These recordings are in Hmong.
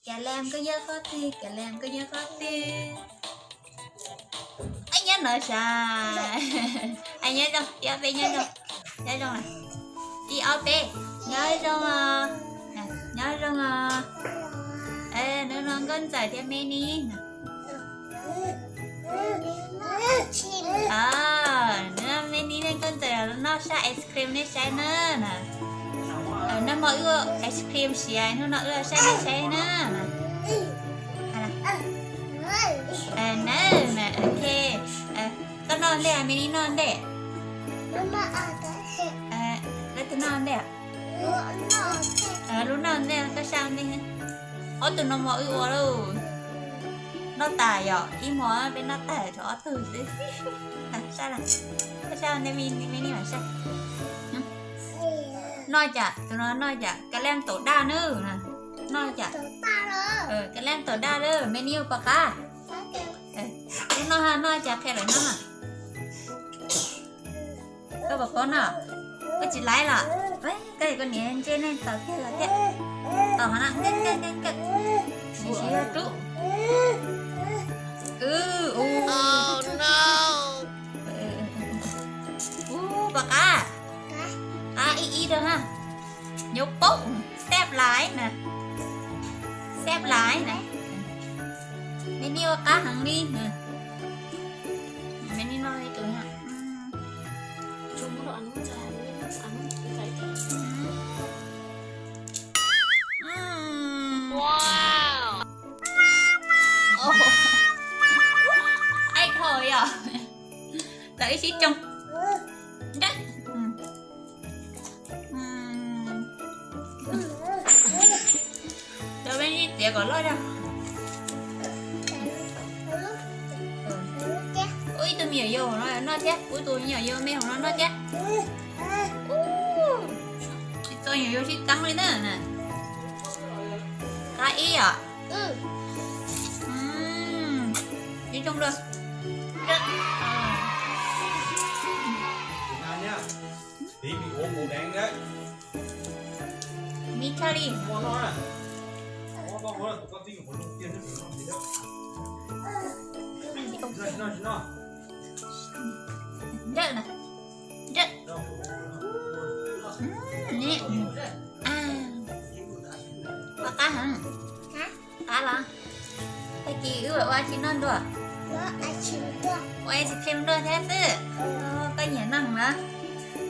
Cov leej koj nyob qhov twg, cov leej koj nyob qhov twg? Nyob no sav. Nyob zoo, ib peb nyob zoo. Nyob zoo, ib ob peb. Nyob zoo os. Nyob zoo os. Hnub no Nkauj Ntxawm thiab Me Ni. Hnub no Me Ni thiab Nkauj Ntxawm noj sab ice cream nej saib na. Nag hmo wb ua ice cream siav, hnub no wb ua sab nej saib na. Na, ok. Koj noj ntej, Me Ni noj ntej. Leej twg noj ntej? Lub noj ntej, koj sab ntej. Ob tug no hmo wb ua lauj. Noj tas yom, ib hmo peb noj tas tsuas ob tug xwb. Koj sab ntej, Me Ni mam sab. Noj cas, tus no noj cas, ka leej taum daj nawb. Noj cas, ka leej taum daj lawm, Me Ni ua pom qab. Wb noj ha, noj cas qhia lawv noj. Koj puas paub noj? Koj tsis laib los? Koj yog koj niam ntse neeg taus kiag los thiab. Taus hov no, nkaj nkaj nkaj nkaj. Siv siv rub. Ub, pom qab. Qab ib ib rau ha. Nyob paub, xab lais na. Xab lais na. Me Ni ua qab heev li na. Me Ni noj ib tug na. Aib dhau yom. Tau ib sib coog. Cov peb ib txiav kom loj zog. Ub, ib tug me nyuam yaus hauv no noj thiab, ub, tus me nyuam yaus me hauv no noj thiab. Tsis txo me nyuam yaus sib teeb li na. Qab ib yom. Ib rooj dua. Tiv mis ua màu đen đấy. Mis tshaj li. Nrawm na. Nrawm. Pom qab heev. Qab los? Tag kis wb ua tsi noj ntua? Ua ice cream ntua thiab xwb. Koj nyiam noj heev na?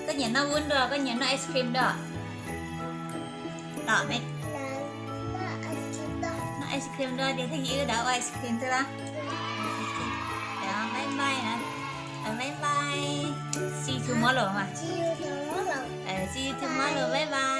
Koj nyiam noj wb ntua, koj nyiam noj ice cream ntua? Tom me, noj ice cream ntua tias tag kis wb rov ua ice cream xwb los? Bye bye na. Bye bye. See you tomorrow mas. See you tomorrow, bye bye.